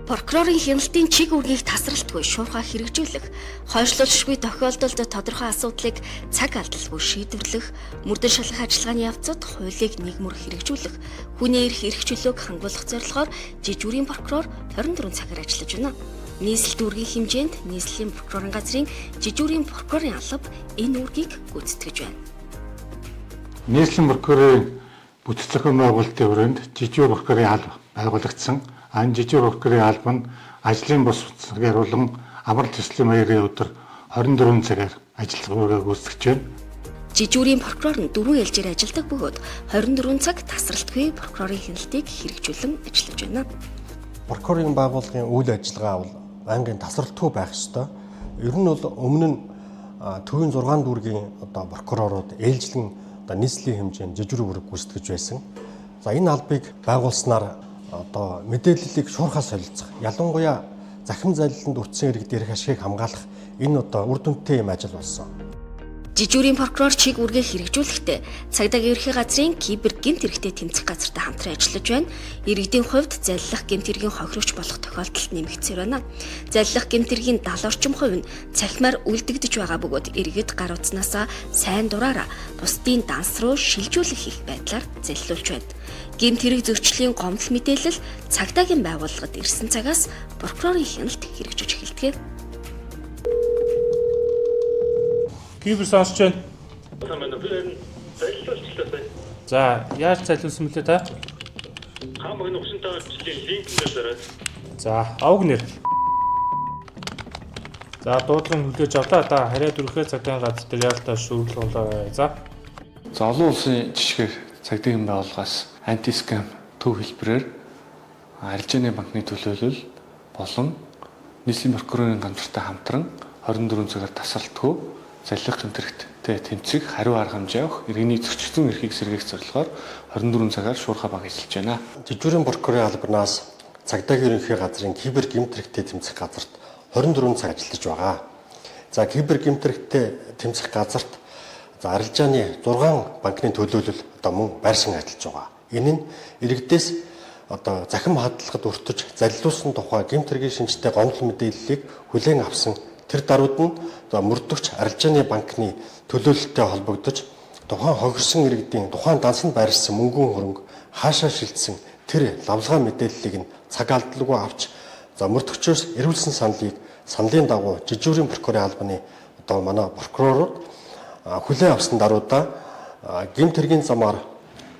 Прокурорын хяналтын чиг үүргийг тасралтгүй шуурхай хэрэгжүүлэх, хойшлуулшгүй тохиолдолд тодорхой асуудлыг цаг алдалгүй шийдвэрлэх, мөрдөн шалгах ажиллагааны явцад хуулийг нийгмөр хэрэгжүүлэх, хүний эрх эрх чөлөөг хангуулах зорилгоор жижүүрийн прокурор 24 цагаар ажиллаж байна. Нийслэл дүүргийн хэмжээнд нийслэлийн прокурорын газрын жижүүрийн прокурорын алба энэ үүргийг гүйцэтгэж байна. Нийслэлийн прокурорын бүтэц зохион байгуулалтын хүрээнд жижүүр прокурорын алба байгуулагдсан. Ан жижүүр прокурорын алба нь ажлын бус цагаар болон амралт төслийн маягийн өдөр 24 цагаар ажил үүргээ гүйцэтгэж байна. Жижүүрийн прокурор нь дөрвөн ээлжээр ажилладаг бөгөөд 24 цаг тасралтгүй прокурорын хяналтыг хэрэгжүүлэн ажиллаж байна. Прокурорын байгууллагын үйл ажиллагаа бол байнгын тасралтгүй байх ёстой. Ер нь бол өмнө нь төвийн 6 дүүргийн одоо прокурорууд ээлжлэн одоо нийслэлийн хэмжээнд жижүүр үүрэг гүйцэтгэж байсан. За энэ албыг байгуулснаар одоо мэдээллийг шуурхаа солилцох, ялангуяа захим залиланд өртсөн иргэд эрх ашигыг хамгаалах энэ одоо үр дүнтэй юм ажил болсон. Жижүүрийн прокурор чиг үүргээ хэрэгжүүлэхдээ цагдаагийн ерхий газрын кибер гэмт хэрэгтэй тэмцэх газартай хамтран ажиллаж байна. Иргэдийн хувьд заллах гэмт хэргийн хохирогч болох тохиолдолд нэмэгдсээр байна. Заллах гэмт хэргийн 70 орчим хувь нь цахимаар үлдэгдэж байгаа бөгөөд иргэд гар утаснаасаа сайн дураараа бусдын данс руу шилжүүлэх хийх байдлаар заллуулж байна. Гэмт хэрэг зөрчлийн гомдол мэдээлэл цагдаагийн байгууллагад ирсэн цагаас прокурорын хяналт хэрэгжиж эхэлдэг. Кибер сонсч байна. Залилуулчлаа сая. За, яаж залиулсан мөлий та? Хам 35 жилийн линк дээр дараад. За, овг нэр. За, дуудлага хүлээж авлаа. Та харьяа дүрхээ цагдаагийн газар дээр яалтаа шүүрэл болоо. За. За, олон улсын жишгээр цагдаагийн байгууллагаас анти-скам төв хэлбэрээр арилжааны банкны төлөөлөл болон нийслэлийн прокурорын газартай хамтран 24 цагаар тасралтгүй заллах гэмт хэрэгтэй тэмцэх хариу арга хэмжээ авах, иргэний зөрчигдсөн эрхийг сэргээх зорилгоор 24 цагаар шуурхай баг ажиллаж байна. Жижүүрийн прокурорын албанаас цагдаагийн ерөнхий газрын кибер гэмт хэрэгтэй тэмцэх газарт 24 цаг ажиллаж байгаа. За кибер гэмт хэрэгтэй тэмцэх газарт за арилжааны 6 банкны төлөөлөл одоо мөн байршин ажиллаж байгаа. Энэ нь иргэдээс одоо захим хадгалахад өртөж залилуулсан тухай гэмт хэргийн шинжтэй гомдол мэдээллийг хүлээн авсан. Тэр даруйд нь за мөрдөгч арилжааны банкны төлөөлөлтөй холбогдож тухайн хохирсон иргэдийн тухайн дансанд байршсан мөнгөн хөрөнгө хаашаа шилжсэн тэр лавлгаа мэдээллийг нь цаг алдалгүй авч за мөрдөгчөөс эрүүлсэн саналыг саналын дагуу жижүүрийн прокурорын албаны одоо манай прокурорууд хүлээн авсан даруйдаа гэмт хэргийн замаар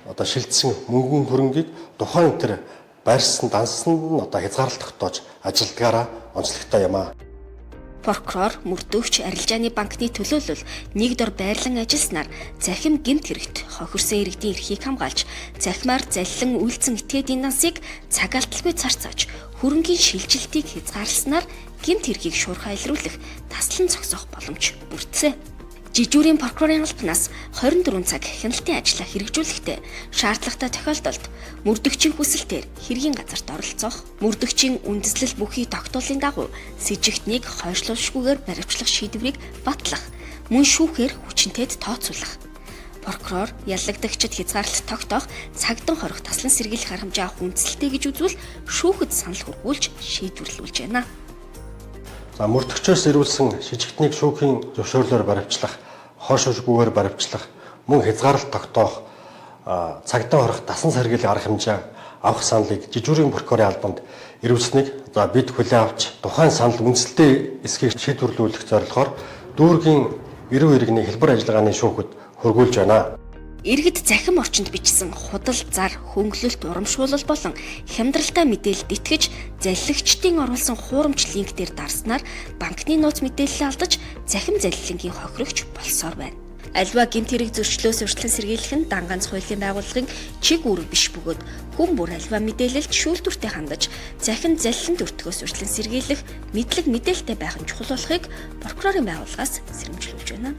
одоо шилжсэн мөнгөн хөрөнгийг тухайн тэр байршсан дансанд нь одоо хязгаарлалт тогтоож ажилдгаараа онцлогтой юм аа. Прокурор, мөрдөгч, арилжааны банкны төлөөлөл нэг дор байрлан ажилласнаар захим гэмт хэрэгт хохирсон иргэдийн эрхийг хамгаалж, захимаар заллан үйлцэн этгээдийн дансыг цаг алдалгүй царцааж, хөрөнгийн шилжилтийг хязгаарласнаар гэмт хэргийг шуурхай илрүүлэх, таслан зогсоох боломж бүрдсэн. Жижүүрийн прокурорын албанаас 24 цаг хяналтын ажлаа хэрэгжүүлэхдээ шаардлагатай тохиолдолд мөрдөгчийн хүсэлтээр хэргийн газарт оролцох, мөрдөгчийн үндэслэл бүхий тогтоолын дагуу сэжигтнийг хойшлуулшгүйгээр баривчлах шийдвэрийг батлах, мөн шүүхээр хүчинтэйд тооцоолох. Прокурор яллагдагчид хязгаарлалт тогтоох, цагдан хорих таслан сэргийлэх арга хэмжээ авах үндсэлтэй гэж үзвэл шүүхэд санал хүргүүлж шийдвэрлүүлж байна. За мөрдөгчөөс ирүүлсэн шижигтнийг шүүхийн зөвшөөрлөөр баривчлах, хойшоошгүйгээр баривчлах, мөн хязгаарлалт тогтоох, цагдан хорих дасан сэргийлэх арга хэмжээ авах саналыг жижүүрийн прокурорын албанд ирүүлснийг за бид хүлээн авч тухайн санал үндэслэлтэй эсхийг шийдвэрлүүлэх зорилгоор дүүргийн эрүү иргэний хэлбэр ажиллагааны шүүхэд хөргүүлж байна. Иргэд захим орчинд бичсэн худал зар, хөнгөлөлт, урамшуулал болон хямдралтай мэдээлэлд итгэж заллагчдын оруулсан хуурамч линк дээр дарснаар банкны нууц мэдээлэл алдаж захим заллингийн хохирогч болсоор байна. Альва гэмт хэрэг зөрчлөөс урьдчилан сэргийлэх нь дан ганц хуулийн байгууллагын чиг үүрэг биш бөгөөд хүн бүр альва мэдээлэлд шүүлтүүртэй хандаж захим заллинд өртгөөс урьдчилан сэргийлэх мэдлэг мэдээлэлтэй байх нь чухал болохыг прокурорын байгууллагаас сэрэмжлүүлж байна.